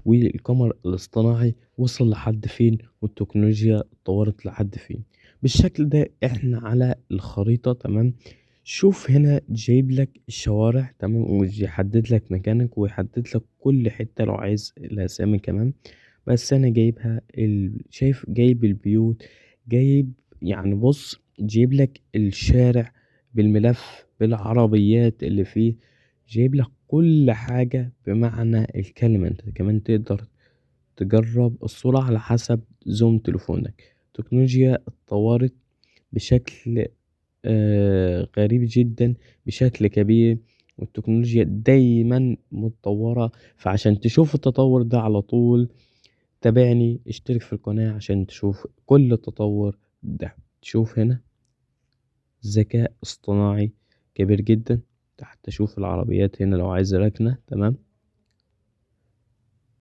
والقمر الاصطناعي وصل لحد فين، والتكنولوجيا اتطورت لحد فين. بالشكل ده احنا على الخريطة. تمام، شوف هنا جايب لك الشوارع. تمام، ويحدد لك مكانك ويحدد لك كل حتة لو عايز الأسامي كمان. بس أنا جايبها شايف جايب البيوت، جايب يعني بص جايب لك الشارع بالملف بالعربيات اللي فيه، جايب لك كل حاجة بمعنى الكلمة. انت كمان تقدر تجرب الصورة على حسب زوم تليفونك. التكنولوجيا اتطورت بشكل غريب جدا، بشكل كبير، والتكنولوجيا دايما متطورة. فعشان تشوف التطور ده على طول تابعني، اشترك في القناة عشان تشوف كل التطور ده. تشوف هنا ذكاء اصطناعي كبير جدا، حتى شوف العربيات هنا لو عايز ركنة. تمام.